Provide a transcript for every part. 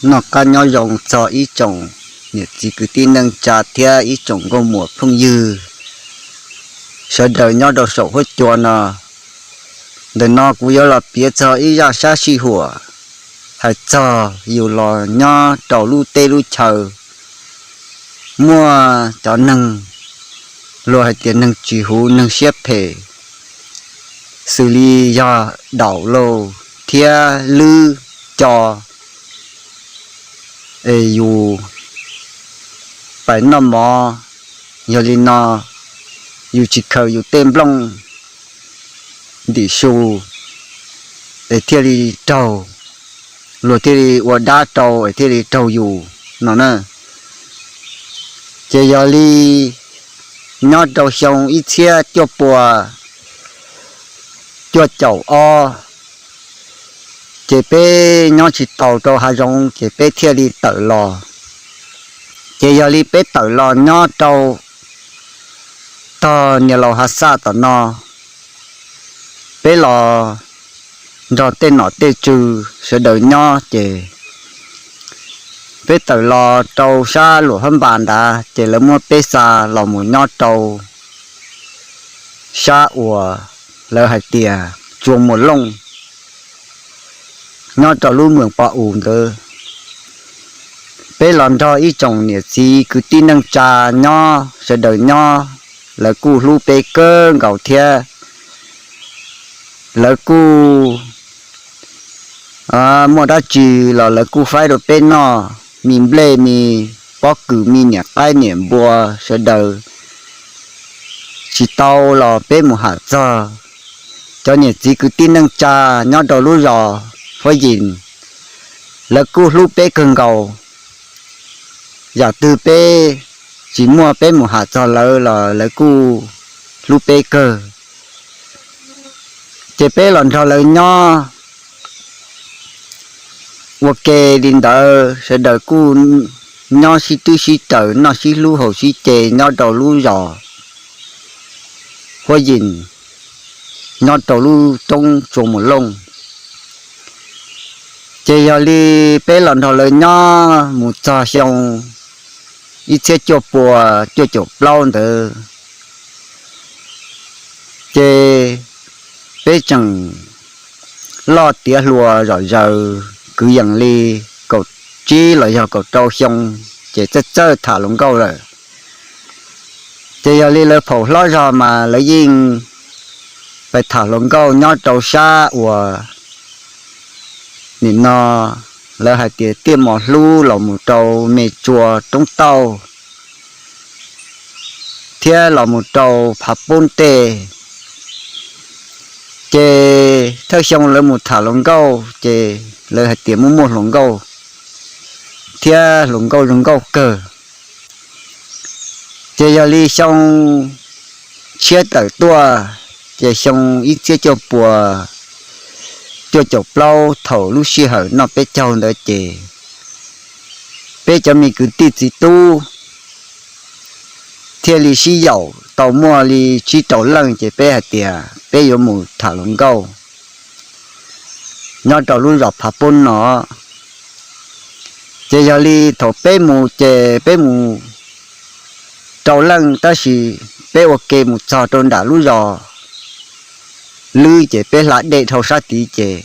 Noj qab nyob zoo txog ib tsoom niam txiv kwv tij neej tsa thiab ib tsoom nkauj muam phooj ywg sawv daws nyob rau saum huab cua no. Ntawm no kuv yuav los piav txog ib zaj sab sij huam hais txog yus los nyob rau lub teb lub chaw, muaj cov neeg luag hais tias neeg tsis huv, neeg siab phem, xws li yog daum lauj thiab lwb co, es yus pais noj mov, yog li no yus tsis khaws yus tej nplooj ntim su, es thiaj li raug, luag thiaj li ua dab rau es thiaj li raug yus no na. Ces yog li nyob rau xyoo ib txhiab cuaj pua cuaj caum ob, ces peb nyob tsis tau rau hav zoov ces peb thiaj li tawm los. Ces yog li peb tawm los nyob rau tog niam laus Hav Xaj tom no, peb los nrog tej nom tej tswv sawv daws nyob ces peb tawm los rau sab Luam Hab Npas nrad ces lawv muab peb xa los mus nyob rau sab uas lawv hais tias Tsua Muas Looj, nyob rau lub mws Pov Us ntawd. Peb los nrog ib tsoom niam txiv kwv tij neej tsa nyob, sawv daws nyob, lawv kuj hlub peb kawg nkaus thiab. Lawv kuj muaj dab tsi los lawv kuj faib rau peb noj, me nplej, me pob kws, me niam qaib niam npua, sawv daws tsis tau los peb mus ham txog. Cov niam txiv kwv tij neej tsa nyob rau lub zos Huab Yim, lawv kuj hlub peb kawg nkaus. Yam twg peb tsis muaj peb mus ham txog lawv los lawv kuj hlub peb kawg. Ces peb los nrog lawv nyob ua ke li ntawd, sawv daws kuj nyob sib twb sib raws, noj sib hlub haus sib ce nyob rau lub zos Huab Yim, nyob rau lub roob Tsua Muas Looj. Ces yog li peb los nrog lawv nyob mus txog xyoo ib txhiab cuaj pua cuaj caum plaub ntawd, ces peb tseem loj tiav hluas zom zaws kwv yees li kaum tsib los yog kaum rau xyoo, ces txawj txawj tham hluas nkauj lawm. Ces yog li lawv phaum hlob zog mas lawv yeej pais tham hluas nkauj nyob rau sab uas nim no lawv hais tias Tiaj Mos Hlub los mus rau Me Tsua Roob Tauj thiab los mus rau Phav Poob tej. Ces thawj xyoo lawv mus tham hluas nkauj ces lawv hais tias muaj muaj hluas nkauj thiab hluas nkauj zoo nkauj kawg. Ces yog li xyoo tshiab tawm tuaj, ces xyoo ib txhiab cuaj pua cuaj caum plaub thaum lub sij hawm noj peb caug ntawd ces peb cov me kwv tij txiv tub thiaj li sib yaum tau muaj li tsib rau leej ces peb hais tias peb yuav mus tham hluas nkauj nyob rau lub zos Phav Poob no. Ces yog li thaum peb mus ces peb mus rau leej tab sis peb ua ke mus txog rau nram lub zos Lwb ces peb hla dej dhau sab tid ces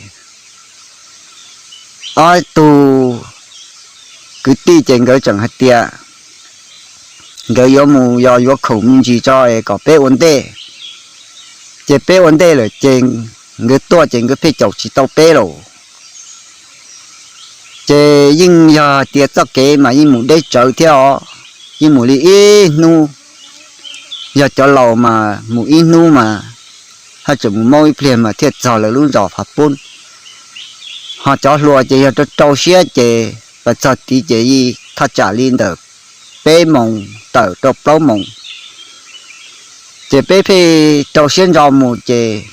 ob tug kwv tij ces nkawd tseem hais tias nkawd yuav mus yos yuav khoom me ntsis tso es kom peb ua ntej. Ces peb ua ntej lawm ces nkawd tuaj ces nkawd pheej caum tsis tau peb lawm. Ces yeej yog hais tias txoj kev mas yeej mus deb tsawv thiab os, yeej mus li ib hnub, yog cov laus mas mus ib hnub mas haj tseem mus maub ib pliag mas thiaj txog lawv lub zos Phav Poob. Ho cov hluas ces yog rau rau siab ces pas txog tid ces yeej thaj tsam li ntawm peb moos tawm rau plaub moos. Ces peb pheej rau siab ntso mus ces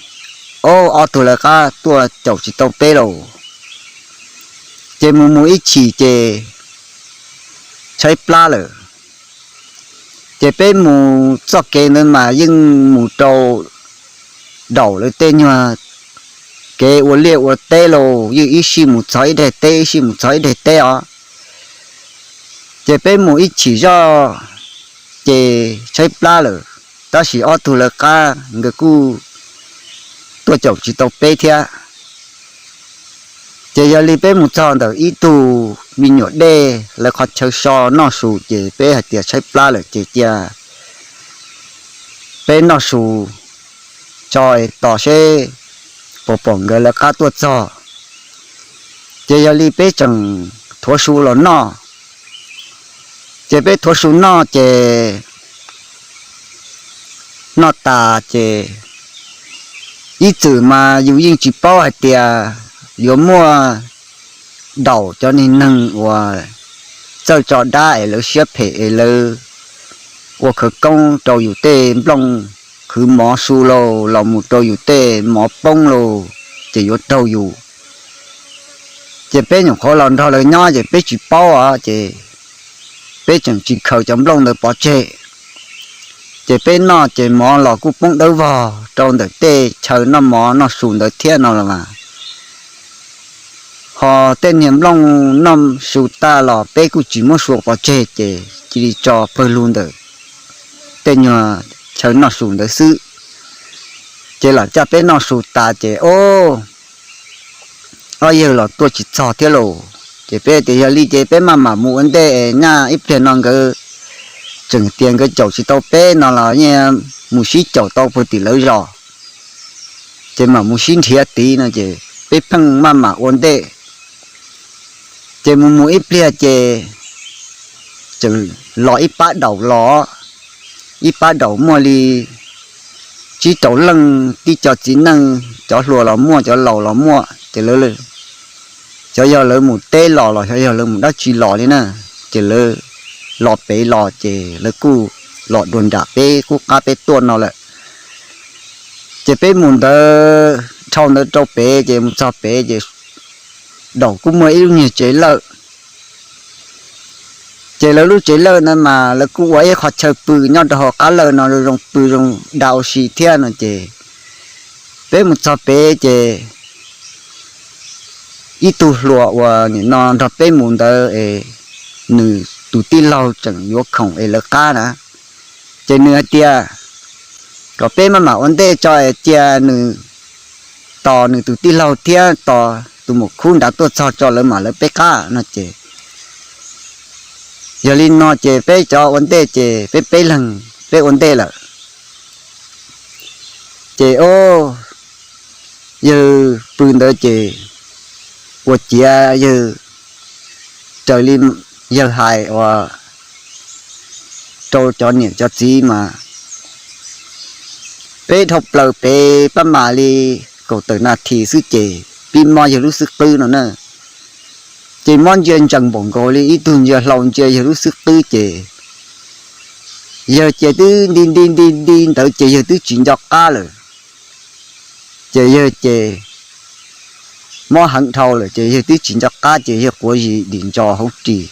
ob tug lawv qab tuaj caum tsis tau peb lawm. Ces mus mus ib chim ces tshaib plab lawm. Ces peb mus txoj kev ntawd mas yeej mus rau daum lawv tej nyuag kev ua liaj ua teb lauj, yeej ib sij mus txog ib daim teb, ib sij mus txog ib daim teb os. Ces peb mus ib chim zoj ces tshaib plab lawm, tab sis ob tug lawv qab nkawd kuj tuaj caum tsis tau peb thiab. Ces yog li peb mus txog ntawm ib tug me nyuam dej lawv qhov chaw so noj su, ces peb hais tias tshaib plab lawm ces cia peb noj su tso es tos seb puas pom nkawd lawv qab tuaj txog. Ces yog li peb tseem thuav su los noj. Ces peb thuav su noj ces noj tas ces ib txwm mas yus yeej tsis paub hais tias yuav muaj daum cov niag neeg uas txawj tso dab es lawv siab phem es lawv ua khawv koob rau yus tej nplooj, qhwv mov su lauj, los mus rau yus tej mov poob lauj, ces yuav raug yus. Ces peb nyuam qhuav los nrog lawv nyob ces peb tsis paub os, ces peb tseem tsis khaws cov nplooj ntawd pov tseg. Ces peb noj ces mov los kuj poob dawb vog rau ntawm tej chaw noj mov noj su ntawd thiab no los mas, ho tej niag nplooj noj su tag los peb kuj tsis muab sua pov tseg ces cia li tso pawg lug ntawm tej nyuag chaw noj su ntawd xwb. Ces lam coj peb noj su tas ces ob yawg los tuaj tsis txog thiab lauj. Ces peb tias yog li ces peb maj mam mus ua ntej es nyaj ib pliag no nkawd tseem tias nkawd caum tsis tau peb no los yeej mus sib caum tau puag tim lawv zos, ces mam mus sib nrhiav tid no ces peb pheej maj mam ua ntej. Ces mus mus ib pliag ces tseem los ib pab daum los, ib pab daum muaj li tsib rau leej, tib co txiv neej, cov hluas los muaj, cov laus los muaj, ces lawv, xyov yog lawv mus teb los los xyov yog lawv mus dab tsi los li na, ces lawv los pem los ces lawv kuj los dua nram peb qub qab peb tuaj no lawm. Ces peb mus ntawd dhau ntawd rau pem ces mus txog pem ces daum kuj muaj ib lub niag tsev lawj. Ces lawv lub tsev lawj na mas lawv kuj ua ib qho chaw pw nyob rau hauv qab lawj no zoo pw zoo da ua si thiab no ces peb mus txog pem ces ib tug hluas uas nim no nrog peb mus ntawd es nws tus tij laug tseem yuav khoom es lawv qab na, ces nws hais tias kom peb maj mam ua ntej tso es cia nws tos nws tus tij laug thiab tos tus muam khub nrad tuaj txog tso lawv mam lawv peb qab no ces yog li no ces peb cov ua ntej ces peb peb leeg peb ua ntej lawm. Ces o, yawg pw ntawd ces ua ciav yawg raws li yawg hais ua rau cov niam cov txiv mas peb dhau plaws pem pab mam li kaum tawm nas this xwb ces pib mob yawg lub xub qwb no na. Ces mob ntsia ntsees npaum nkaus li ib tug ntsia hlau ntsia yawg lub xub qwb ces yawg ces twb nti nti nti nti ntawd ces yawg twb tsis nco qab lawm. Ces yawg ces mob heev dhau lawm ces yawg twb tsis nco qab ces yawg quav zis dim ntso hauv ris.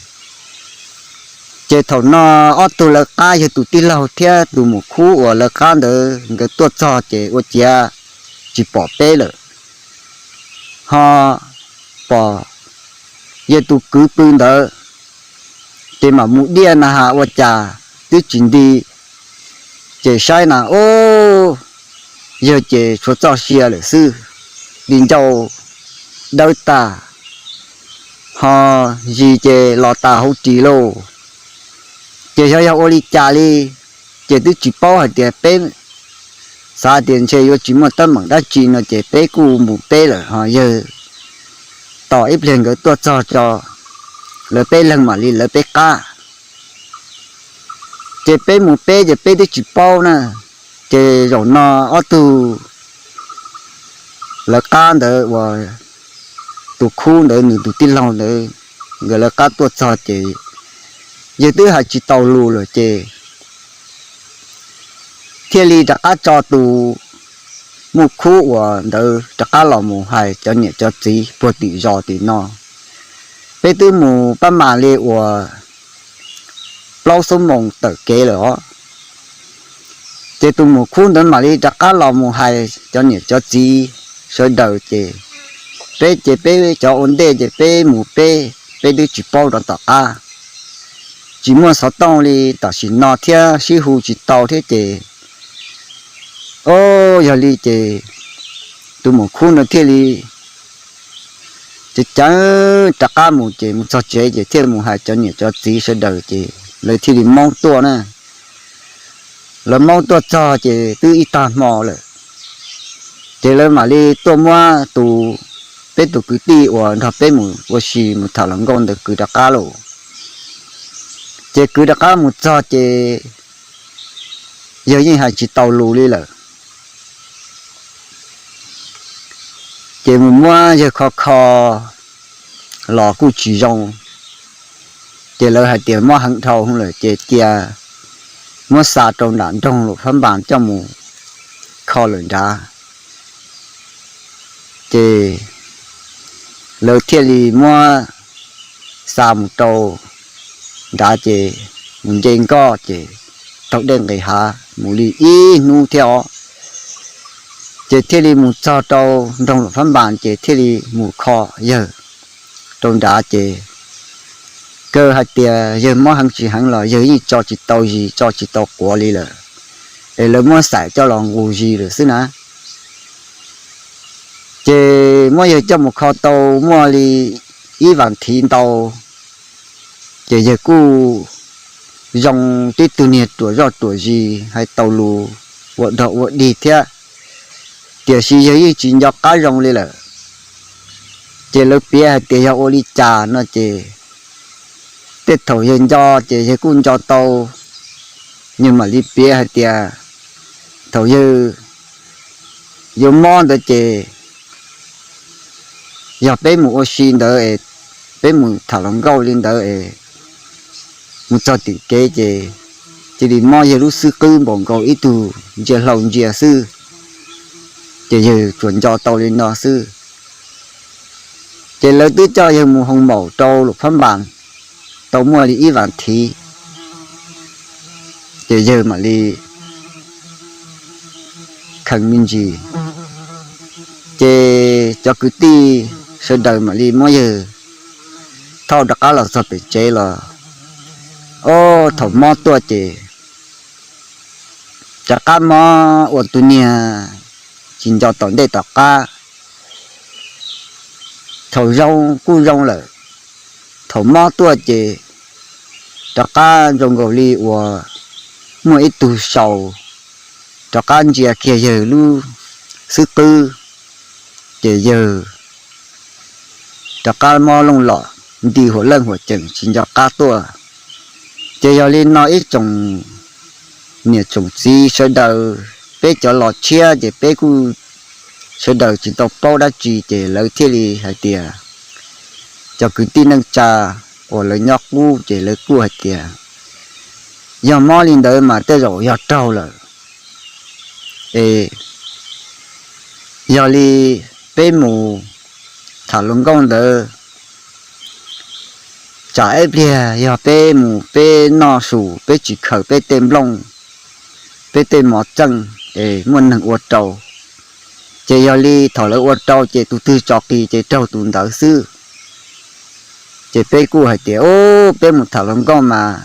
Ces thaum no ob tug lawv qab yawg tus tij laug thiab tus muam khub uas lawv qab ntawd nkawd tuaj txog ces ua ciav tsis pom peb lawm, ho pom yawg tus kwv pw ntawd, ces mam mus diaj na has ua cas twb tsis nti. Ces saib na, o, yawg ces tshuav txoj sia lawm xwb, di ncauj dawb tag, ho zis ces los tas hauv ris lauj. Ces xyov yog ua li cas li, ces twb tsis paub hais tias peb xav tias ntshe yuav tsis muaj teeb meem dab tsi no ces peb kuj mus peb lawm ho yawg tos ib pliag nkawd tuaj txog tso lawv peb leeg mam li lawv peb qab. Ces peb mus peb ces peb twb tsis paub na. Ces zaum no ob tug lawv qab ntawd uas tus khub ntawd nws tus tij laug ntawd nkawd lawv qab tuaj txog ces yawg twb hais tsis tau lus lawm ces thiaj li rov qab tso tus muam khub uas ntawd rov qab los mus hais cov niam cov txiv puag tim zos tim no. Peb twb mus pab mam li uas plaub xuab moos tawm kev lawm os. Ces tus muam khub ntawd mam li rov qab los mus hais cov niam cov txiv sawv daws ces peb ces peb cov ua ntej ces peb mus peb, peb twb tsis paub rau tom qab, tsis muaj xov tooj li tam sim no thiab sib hu tsis tau thiab ces, o, yog li ces tus maum khub no thiaj li ceev ceev rov qab mus ces mus txog tsev ces thiaj mus hais cov niam cov txiv sawv daws ces lawv thiaj li maub tuaj na. Lawv maub tuaj txog ces twb ib tag hmo lawm, ces lawv mam li tuaj muab tus, peb tus kwv tij uas nrog peb mus ua si mus tham hluas nkauj ntawd kwv rov qab lauj. Ces kwv rov qab mus txog ces yawg yeej hais tsis tau lus li lawm. Ces mus muab yawg kho kho los kuj tsis zoo, ces lawv hais tias mob heev dhau lawm ces cia muab xa rau nram nroog Luam Phab Npas coj mus kho lawm nrad. Ces lawv thiaj li muab xa mus rau nrad ces mus nce nkoj ces taug dej nqis hav mus li ib hnub thiab os, ces thiaj li mus txog rau nroog Luam Phab Npas ces thiaj li mus kho yawg rau nrad ces kaw hais tias yawg mob heev tsis heev los yawg yeej tso tsis tau zis tso tsis tau quav li lawm, es lawv muab xaim coj los nqus zis lawm xwb na. Ces muab yawg coj mus kho tau muaj li ib vas thiv ntau, ces yawg kuj zoo tib tug niag ruam zoj ruam zis hais tau lus ua dog ua dig thiab, tiam sis yawg yeej tsis nco qab zoo li lawm. Ces lawv piav hais tias yog ua li cas no ces tej thaum yawg nco ces yawg kuj nco tau, yawg mam li piav hais tias thaum yawg yuav mob ntawd ces yog peb mus ua si ntawd es peb mus tham hluas nkauj li ntawd es mus txog tim kev ces cia li mob yawg lub xub qwb npaum nkaus ib tug ntsia hlau ntsia xwb, ces yawg tsuas nco tau li no xwb. Ces lawv twb coj yawg mus hoo maum rau Luam Phab Npas tau muaj li ib vas thiv, ces yawg mam li kheev me ntsis, ces cov kwv tij sawv daws mam li muab yawg thauj rov qab los txog pem tsev los, o, thaum mob tuaj ces rov qab mob ua tus niag tsis nco tom ntej tom qab. Thaum zoo kuj zoo lawm, thaum mob tuaj ces rov qab zoo nkaus li uas muaj ib tug sau rov qab ntsia kiag yawg lub xub qwb, ces yawg rov qab mob looj lom nti huam leej huam ceem tsis nco qab tuaj. Ces yog li no ib tsoom niam tsoom txiv sawv daws, peb cov los tshiab ces peb kuj sawv daws tsis tau paub dab tsi ces lawv thiaj li hais tias, cov kwv tij neej tsa uas lawv nyob qub ces lawv kuj hais tias, yog mob li ntawd mas tej zaum yog raug lawm. Es yog li peb mus tham hluas nkauj ntawd, tsam ib pliag yog peb mus peb noj su peb tsis khaws peb tej nplooj, peb tej mov txeej es muaj neeg ua rau, ces yog li thaum lawv ua rau ces tus twg tso qis ces raug tus ntawd xwb. Ces peb kuj hais tias, o, peb mus tham hluas nkauj mas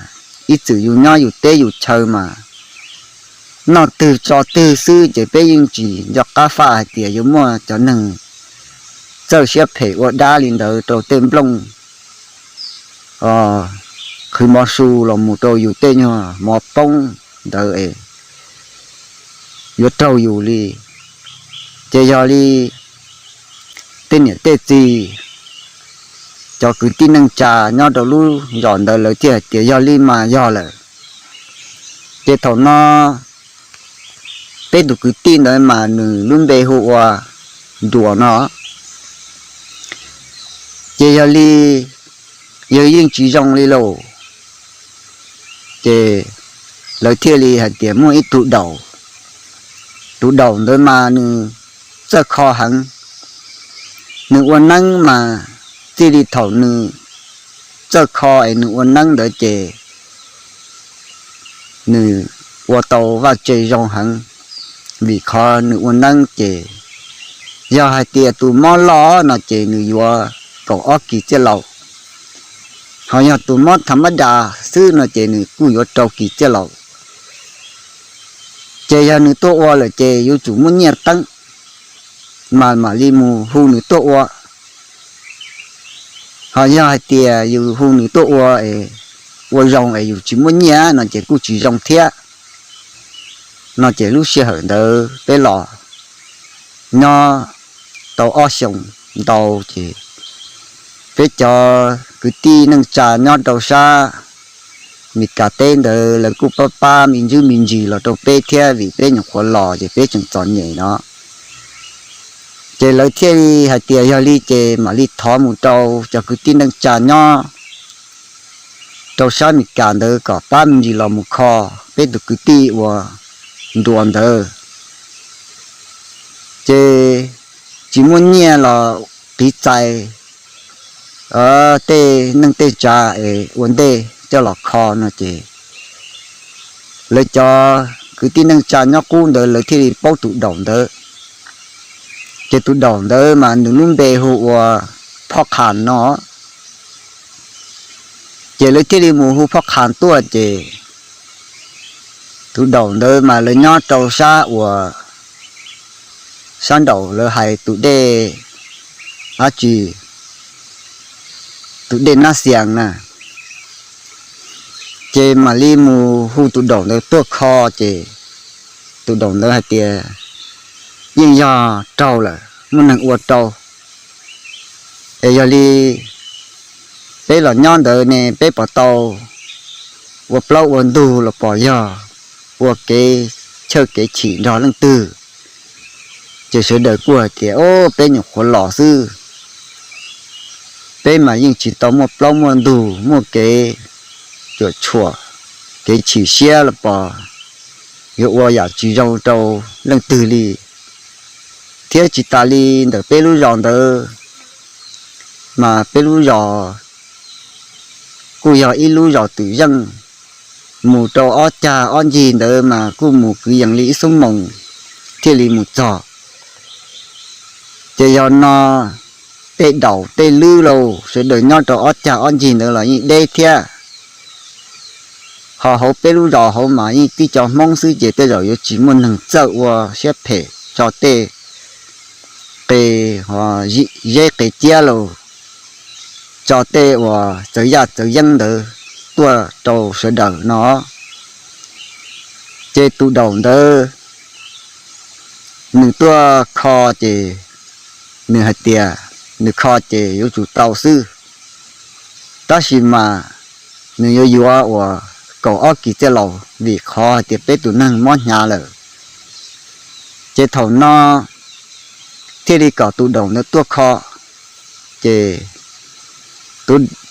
ib txwm yus nyob yus teb yus chaw mas noj twg tso twg xwb ces peb yeej tsis nco qab faj hais tias yuav muaj cov neeg txawj siab phem ua dab li ntawd rau tej nplooj, qhwv mov su los mus rau yus tej nyuag mov poob ntawd es yuav raug yus li. Ces yog li tej niam tej txiv, cov kwv tij neej tsa nyob rau lub zos ntawd lawv thiaj hais tias yog li mas yog lawm. Ces thaum no peb tus kwv tij ntawd mas nws lub npe hu ua Nruas no. Ces yog li yawg yeej tsis zoo li lauj. Ces lawv thiaj li hais tias muaj ib tug daus, tus daus ntawd mas nws txawj kho heev. Nws ua neeb mas txij li thaum nws txawj kho es nws ua neeb ntawd ces nws ua tau vaj tse zoo heev, vim qhov nws ua neeb ces Yog hais tias tus mob loj no ces nws yuav kaum ob kis txiaj laus, ho yog tus mob tham mab das xwb no ces nws kuj yuav rau kis txiaj laus. Ces yog nws tuaj ua lawm ces yuav tsum muaj nyiaj teeb, mas mam li mus hu nws tuaj ua. Ho yog hais tias yus hu nws tuaj ua, ua zoo es yus tsis muaj nyiaj no ces kuj tsis zoo thiab. No ces lub sij hawm ntawd peb los nyob tau ob xyoos ntau ces peb cov kwv tij neej tsa nyob rau sab Meskas teb ntawd lawv kuj pab pab me ntsis me ntsis los rau peb thiab, vim peb nyuam qhuav los ces peb tseem txom nyem no. Ces lawv thiaj li hais tias yog li ces mam li thov mus rau cov kwv tij neej tsa nyob rau sab Meskas ntawd kom pab me ntsis los mus kho peb tus kwv tij uas nruas ntawd. Ces tsis muaj nyiaj los qiv txais tej neej tej tsa es ua ntej coj los kho no ces lawv cov kwv tij neej tsa nyob qub ntawd lawv thiaj li paub tus daum ntawd. Ces tus daum ntawd mas nws lub npe hu ua Phoj Qhas no. Ces lawv thiaj li mus hu Phoj Qhas tuaj ces tus daum ntawd mas lawv nyob rau sab uas sab nraum lawv hais tus dej dab tsi, tus dej Nab Xias na. Ces mam li mus hu tus daum ntawd tuaj kho ces tus daum ntawd hais tias yeej yog raug lawm, muaj neeg ua rau. Es yog li peb los nyob ntawd ne peb puas tau ua plaub ua ntug los puas yog ua kev chawj kev chim nrog leej twg? Ces sawv daws kuj hais tias, o, peb nyuam qhuav los xwb, peb mas yeej tsis tau muaj plaub muaj ntug, muaj kev cuam tshuam, kev chim siab los puas yuav ua yam tsis zoo rau leej twg li. Thiab tsis tas li ntawm peb lub zos ntawd mas peb lub zos kuj yog ib lub zos twm zeej, mus rau ob cag ob ncig ntawd mas kuj mus kwv yees li ib xuab moos thiaj li mus txog. Ces yog no tej daum tej lwb lauj, sawv daws nyob rau ob cag ob ncig ntawd los yeej deb thiab. Ho hauv peb lub zos hauv mas yeej tib co Hmoob xwb ces tej zaum yuav tsis muaj neeg txawj ua siab phem tso tej qe, zeb qe ciab los tso tej uas txawv yaj txawv yeeb ntawd tuaj rau sawv daws no. Ces tus daum ntawd nws tuaj kho ces nws hais tias nws kho ces yuav tsum tau xwb, tab sis mas nws yuav yuav uas kaum ob kis txiaj laus vim qhov hais tias peb tus neeg mob hnyav lawm. Ces thaum no thiaj li kom tus daum ntawd tuaj kho. Ces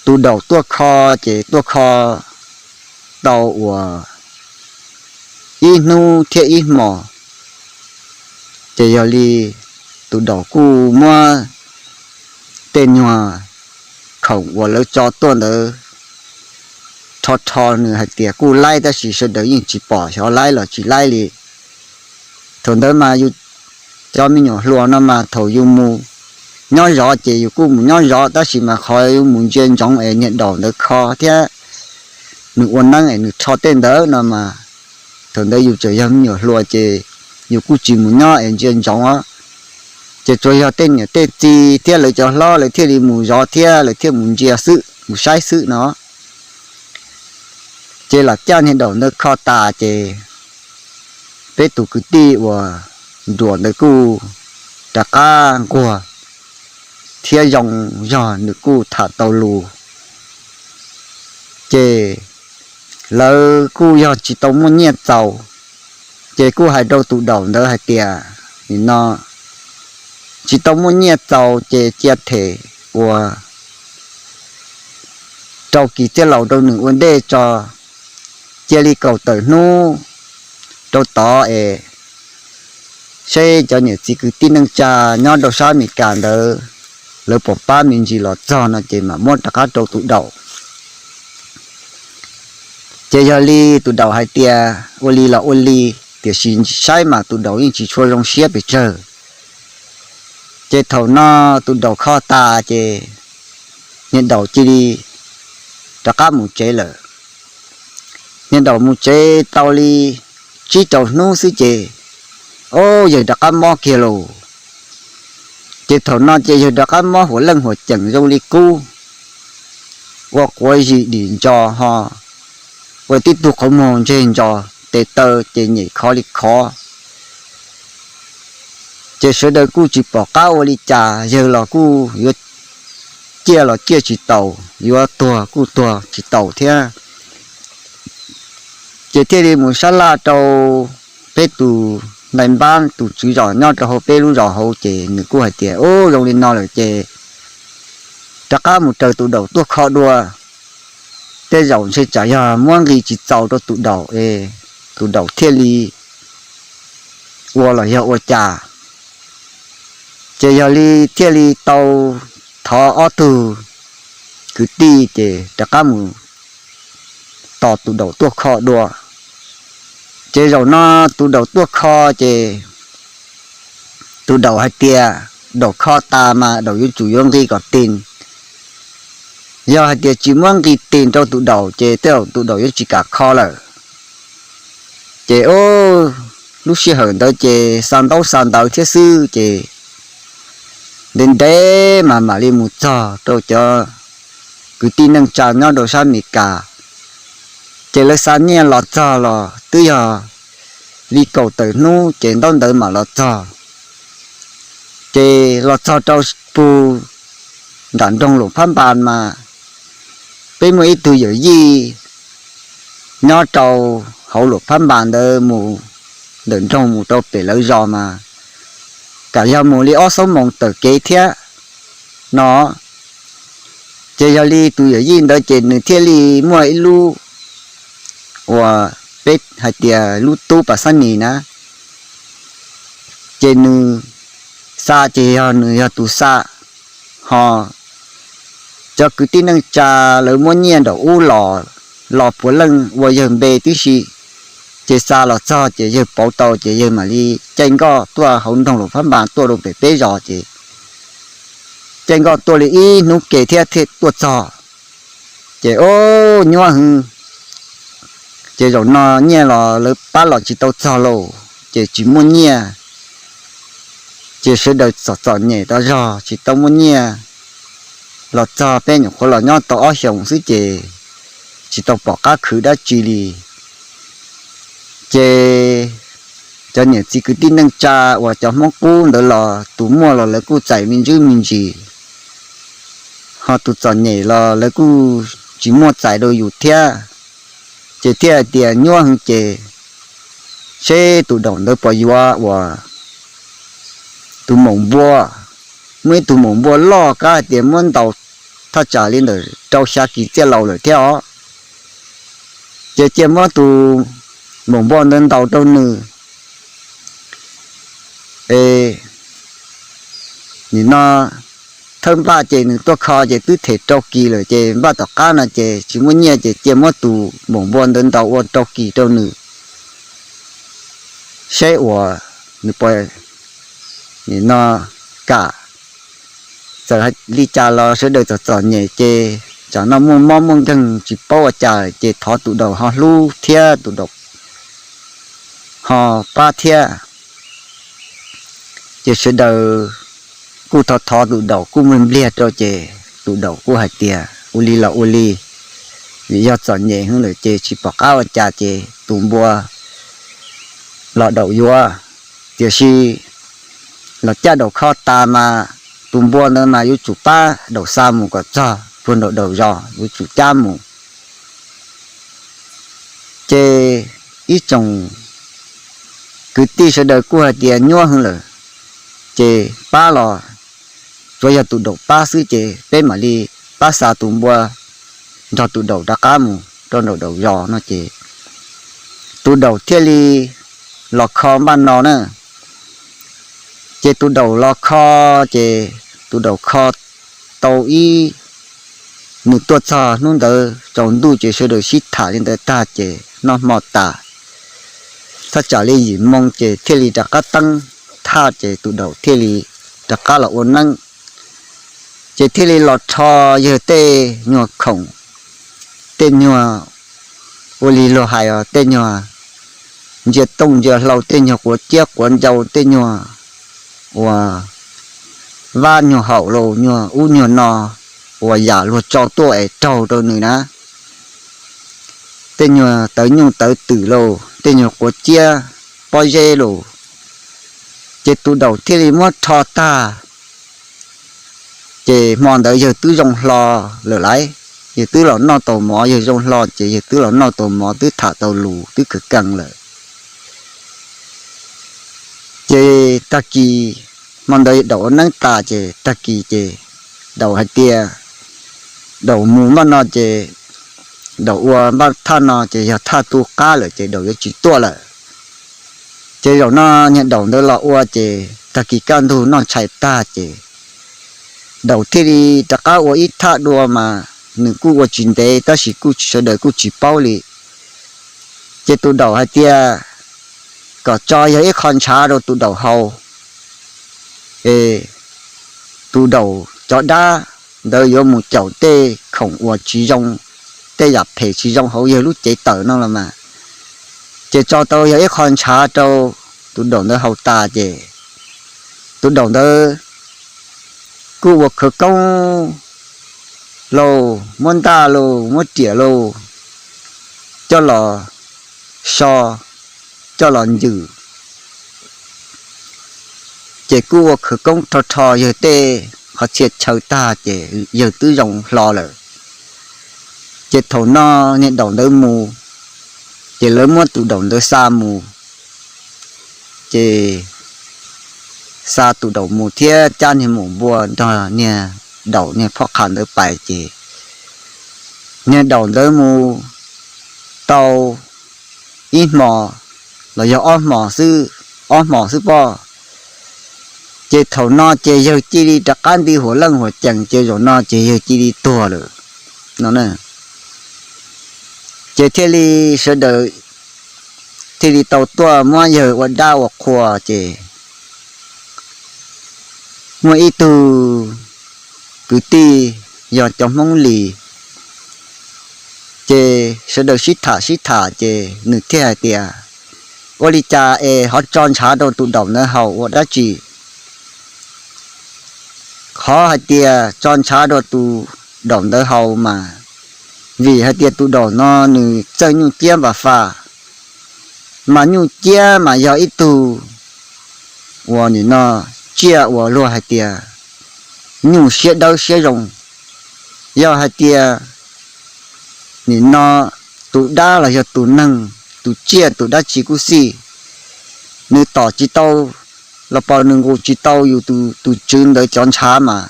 tus daum tuaj kho, ces tuaj kho tau uas ib hnub thiab ib hmos, ces yog li tus daum kuj muab tej nyuag khoom uas lawv tso tuaj ntawd rho rho, nws hais tias kuj laib tab sis sawv daws yeej tsis pom xyov laib los tsis laib li. Thaum ntawd mas yus cov me nyuam hluas no mas thaum yus mus nyob zov ces yus kuj mus nyob zov, tab sis mas qhov yus mus ntsia ntsoov es niag daum ntawd kho thiab nws ua neeb es nws rho tej ntawd no mas, thaum ntawd yus tseem yog me nyuam hluas ces yus kuj tsis mus nyob es ntsia ntsoov. Ces tsuas yog tej niam tej txiv thiab lawv cov hlob lawv thiaj li mus zov thiab lawv thiaj mus ntsia xwb mus saib xwb no. Ces lam caj niag daum ntawd kho tas ces peb tus kwv tij uas nruas ntawd kuj rov qab nquag thiab zoo, yog nws kuj tham tau lus. Ces lawv kuj yog tsis tau muaj nyiaj txaus, ces kuj hais rau tus daum ntawd hais tias, nim no tsis tau muaj nyiaj txaus ces cia them uas rau kis txiaj laus rau nws ua ntej tso, cia li kaum tawm hnub rau tod es seb cov niam txiv kwv tij neej tsa nyob rau sab Amelikas ntawd lawv puas pab me ntsis los txog no ces mam muab rov qab rau tus daum. Ces yog li tus daum hais tias ua li los ua li, tiam sis saib mas tus daum yeej tsis tshua zoo siab pes tsawg. Ces thaum no tus daus kho tas ces niag daus cia li rov qab mus tsev lawm. Niag daus mus tsev tau li tsib rau hnub xwb ces, o, yawg rov qab mob kiag lauj. Ces thaum no ces yawg rov qab mob huam leej huam ceem zoo li qub, ua quav zis dim ntso ho, ua tib tug qhov muag ntseg ntso, tes taw ces nyem khov li khov. Ces sawv daws kuj tsis pom qab ua li cas, yawg los kuj yuav ciaj los ciaj tsis taus, yuav tuag kuj tuag tsis taus thiab. Ces thiaj li mus sab laj rau peb tus ntais npab, tus tswv zos nyob rau hauv peb lub zos hauv, ces nws kuj hais tias, u, zoo li no lawm ces rov qab mus raws tus daus tuaj kho dua. Tej zaum ntshe tsam yog muab nqi tsis txaus rau tus daus es tus daus thiaj li ua los yog ua cas. Ces yog li thiaj li tau thov ob tug kwv tij ces rov qab mus tos tus daus tuaj kho dua. Ces zaum no tus daus tuaj kho ces tus daus hais tias daus kho tas mas daus yuav tsum yuav nqi kom tig. Yog hais tias tsis muab nqi tig rau tus daus ces tej zaum tus daus yuav tsis kam kho lawm. Ces lub sij hawm ntawd ces xa ntaub xa ntawv thiab xwb ces ntev ntev mas mam li mus txog rau cov kwv tij neej tsa nyob rau sab Amelikas. Ces lawv xa nyiaj los txog los twb yog li kaum tawm hnub ces ntaub ntawv mam los txog. Ces los txog rau pug nram nroog Luam Phab Npas mas peb muaj ib tug yawm yij nyob rau hauv Luam Phab Npas ntawd mus ntawm nroog mus rau pem lawv zos mas kam yog mus li ob xuab moos taw kev thiab no. Ces yog li tus yawm yij ntawd ces nws thiaj li muaj ib lub uas peb hais tias lub tub pas xab nis na, ces nws xa ces yog nws yog tus xa, ho cov kwv tij neej tsa lawv muab nyiaj nraum ub los, los puav leej ua yawg npe tib si. Ces xa los txog ces yawg pauv tau ces yawg mam li caij nkoj tuaj hauv nroog Luam Phab Npas tuaj rau pem peb zos ces caij nkoj tuaj li ib hnub ke thiab thiaj tuaj txog. Ces o, nyuaj heev. Ces zaum no nyiaj los lawv pab los tsis tau txog lauj, ces tsis muaj nyiaj. Ces sawv daws txom txom nyem tas zog tsis tau muaj nyiaj. Los txog peb nyuam qhuav los nyob tau ob xyoos xwb ces tsis tau pom qab khwv dab tsi li. Ces cov niam txiv kwv tij neej tsa uas cov Hmoob qub ntawd los tus muaj los lawv kuj txais me ntsis me ntsis, ho tus txom nyem los lawv kuj tsis muaj txais rau yus thiab. Ces thiaj hais tias nyuaj heev ces seb tus daum ntawd puas yuav uas tus maum npua, muaj ib tug maum npua loj kab hais tias muab ntaus thaj tsam li ntawm rau xya kis txiaj laus lawm thiab os. Ces cia muab tus maum npua ntawd ntaus rau nws. Nim no thawj npaj ces nws tuaj kho ces twb them rau kis lawm ces npaj tom qab no ces tsis muaj nyiaj ces cia muab tus maum npua ntawd ntaus ua rau kis rau nws seb uas nws puas, nim no kam. Txawm li cas los sawv daws txom txom nyem ces tsam no muaj mob muaj nkeeg tsis paub ua cas ces thov tus daum ho hlub thiab tus daum ho pab thiab. Ces sawv daws kuj thov thov tus daum kuj npliag npliag rau ces tus daum kuj hais tias ua li los ua li, vim yog txom nyem heev lawm ces tsis pom qab ua cas ces tus npua los daum yuav. Tiam sis los caj daum kho tas mas tus npua ntawd mas yuav tsum pab daum xa mus kom txog puag nraum daum zos, yuav tsum cab mus. Ces ib tsoom kwv tij sawv daws kuj hais tias nyuaj heev lawm, ces pab los tsuav yog tus daum pab xwb ces peb mam li pab xa tus npua nrog tus daum rov qab mus rau nraum daum zos no ces tus daum thiaj li los kho npaj no na. Ces tus daum los kho, ces tus daum kho tau ib, nws tuaj txog hnub ntawd tsaus ntuj ces sawv daws sib tham li ntawd tag ces noj hmo tas, thaj tsam li yim moo ces thiaj li rov qab teeb thaj ces tus daum thiaj li rov qab los ua neeb. Ces thiaj li los rho yawg tej nyuag khoom, tej nyuag, ua li luag hais os, tej nyuag ntsia tooj ntsia hlau, tej nyuag quav ciab quav ncau, tej nyuag uas vab nyuag haum los nyuag ub nyuag no, uas yam luag tso tuaj es raug rau nws na, tej nyuag tawv nyuj tawv twm los tej nyuag quav ciab pob zeb los, ces tus daum thiaj li muab rho tag. Ces hmo ntawd yawg twb zoo hlo lawm lauj, yawg twb los noj tau mov, yawg zoo hlo ces yawg twb los noj tau mov, twb tham tau lus, twb kawg kees lawm. Ces tag kis, hmo ntawd daum ua neeb tas ces tag kis ces daum hais tias, daum mus npaj no ces, daum ua npaj thaj no ces yog thaj tu qab lawm ces daum yuav tsis tuaj lawm. Ces zaum no niag daum ntawd los ua ces tag kis kaj ntug noj tshais tag ces daum thiaj li rov qab ua ib thaj dua mas nws kuj ua tsis ntev tab sis kuj sawv daws kuj tsis paub li. Ces tus daum hais tias kom tso yog ib qho ntshav rau tus daum haus, es tus daum cov dab ntawd yuav mus caum tej khoom uas tsis zoo, tej yam phem tsis zoo hauv yawg lub cev tawm no los mas. Ces tso tau yog ib qho ntshav rau tus daum ntawd haus tas ces tus daum ntawd kuj ua khawv koob lauj, muab ntaj lauj, muab riam lauj, coj los so, coj los ncws. Ces kuj ua khawv koob rho rho yawg tej qhov txhia chaw tag ces yawg twb zoo hlo lawm. Ces thaum no niag daum ntawd mus, ces lawv muab tus daum ntawd xa mus. Ces xa tus daum mus thiab cab niag maum npua nrog niag daum niag phoj qha ntawd pais ces niag daum ntawd mus tau ib hmo los yog ob hmo xwb, ob hmo xwb pob. Ces thaum no ces yawg cia li rov qab nti huam leej huam cees ces zaum no ces yawg cia li tuag lawm no. Ces thiaj li sawv daws thiaj li tau tuaj muab yawg ua dab ua qhua ces muaj ib tug kwv tij yog cov Hmoob Lis, ces sawv daws sib tham sib tham ces nws thiaj hais tias, ua li cas es ho tso ntshav rau tus daum ntawd haus ua dab tsi? Qhov hais tias tso ntshav rau tus daum ntawd haus mas vim hais tias tus daum no nws txawj nyuj ciab npas fas, mas nyuj ciab mas yog ib tug uas nim no tsiaj uas luag hais tias nyuj siab dawb siab zoo. Yog hais tias nim no tus dab los yog tus neeg, tus tsiaj tus dab tsi kuj xij, nws tom tsis tau los pos nws nqus tsis tau yus tus tswv ntawd cov ntshav mas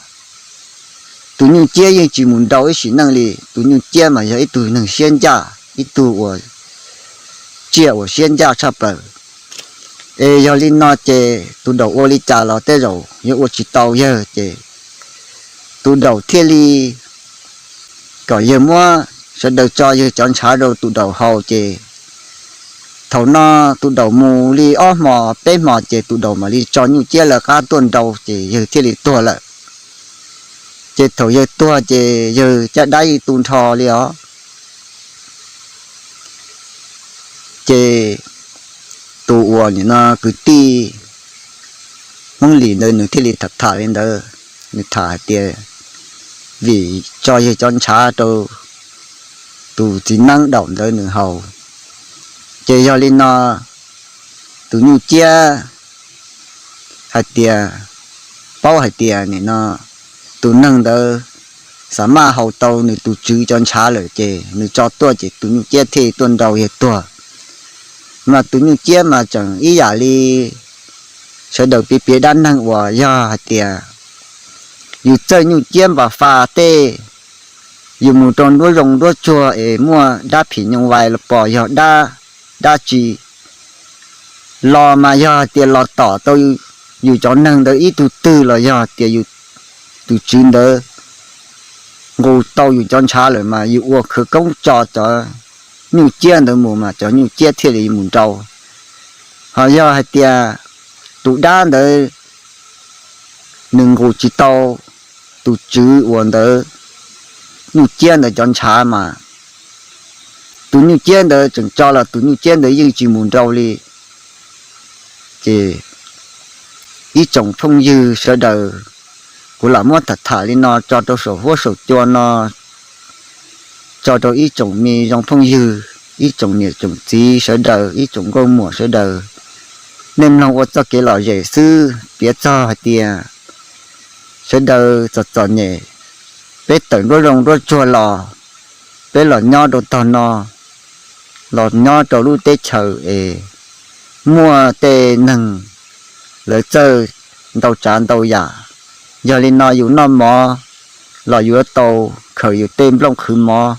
tus nyuj ciab yeej tsis mus nrau ib sim neej li. Tus nyuj ciab mas yog ib tug neeg siab ncaj, ib tug uas tsiaj uas siab ncaj tshaj plaws. Es yog li no ces tus daum ua li cas los tej zaum yuav ua tsis tau yawg ces tus daum thiaj li kom yawg muab sawv daws tso yawg cov ntshav rau tus daum haus ces thaum no tus daum mus li ob hmos peb hmos ces tus daum mam li tso nyuj ciab lawv qab tuaj nrau ces yawg thiaj li tuag lawm. Ces thaum yawg tuag ces yawg caj dab yeej tu nrho li os. Ces tus uas nim no kwv tij Hmoob Lis ntawd nws thiaj li tham tham li ntawd, nws tham hais tias vim tso yawg cov ntshav rau tus txiv neeb daum ntawd nws haus. Ces yog li no tus nyuj ciab hais tias, paub hais tias nim no tus neeg ntawd xav maj haus tau nws tus tswv cov ntshav lawm ces nws tso tuaj ces tus nyuj ciab thiaj tuaj nrau yawg tuag. Mas tus nyuj ciab mas tseem ib yam li sawv daws piav piav dab neeg uas yog hais tias yus txawj nyuj ciab npas fas tej, yus mus rau nruab zoo nruab tsuag es muaj dab phim nyoo vais los pos yog dab, dab tsi los mas yog hais tias los tom tau yus cov neeg ntawd ib tug twg los yog tias yus tus tswv ntawd nqus tau yus cov ntshav lawm mas yus ua khawv koob tso cov nyuj ciab ntawd mus mas cov nyuj ciab thiaj li mus nrau. Ho yog hais tias tus dab ntawd nws nqus tsis tau tus tswv uas ntawd nyuj ciab ntawd cov ntshav mas tus nyuj ciab ntawd tseem tso los tus nyuj ciab ntawd yeej tsis mus nrau li. Ces ib tsoom phooj ywg sawv daws, kuv lam muab tham tham li no tso rau saum huab saum cua no, tso rau ib tsoom me zoo phooj ywg, ib tsoom niam tsoom txiv sawv daws, ib tsoom nkauj muam sawv daws, nej mloog ua txoj kev lom zem xwb, piav txog hais tias sawv daws txom txom nyem, peb tawm nruab zoo nruab tsuag los, peb los nyob rau tog no, los nyob rau lub teb chaws es muaj tej neeg lawv txawj ntau tsav ntau yam. Yog li no yus noj mov los yuav tau khaws yus tej nplooj qhwv mov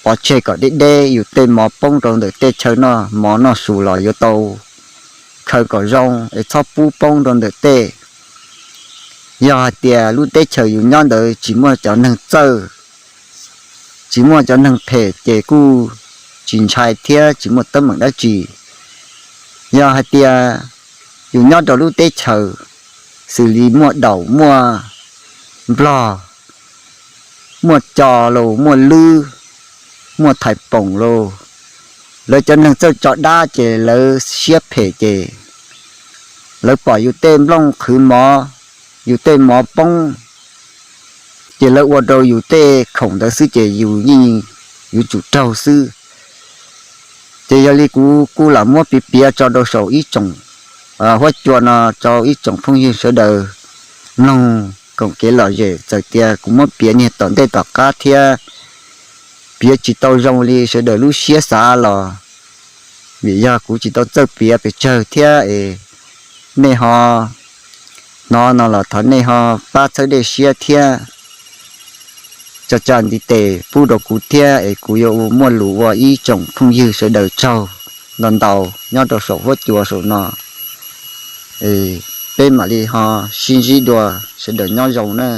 pov tseg kom deb deb, yus tej mov poob rau ntawm tej chaw noj mov noj su los yuav tau khaws kom zoo es txhob pub poob rau ntawm tej. Yog hais tias lub teb chaws yus nyob ntawd tsis muaj cov neeg txawj, tsis muaj cov neeg phem ces kuj tsis ntshai thiab tsis muaj teeb meem dab tsi. Yog hais tias yus nyob rau lub teb chaws xws li muaj daum, muaj nplog, muaj co los muaj lwb, muaj thais poom los, lawv cov neeg txawj tso dab ces lawv siab phem ces lawv pom yus tej nplooj qhwv mov, yus tej mov poob, ces lawv ua rau yus tej khoom ntawd xwb ces yus yeej yuav tsum raug xwb. Ces yog li kuv kuj lam muab piav piav tso rau saum ib tsoom huab cua no rau ib tsoom phooj ywg sawv daws mloog koom kev lom zem. Txawm tias kuv muab piav niag tom ntej tom qab thiab piav tsis tau zoo li sawv daws lub siab xav los, vim yog kuv tsis tau txawj piav pes tsawg thiab es nej ho hnov no los thov nej ho pab txhawb dej siab thiab tso tsa ntiv tes pub rau kuv thiab es kuv yuav muaj lus ua ib tsoom phooj ywg sawv daws tsaug ntau ntau nyob rau saum huab cua saum no. Peb mam li ho sib ntsib dua, sawv daws nyob zoo na.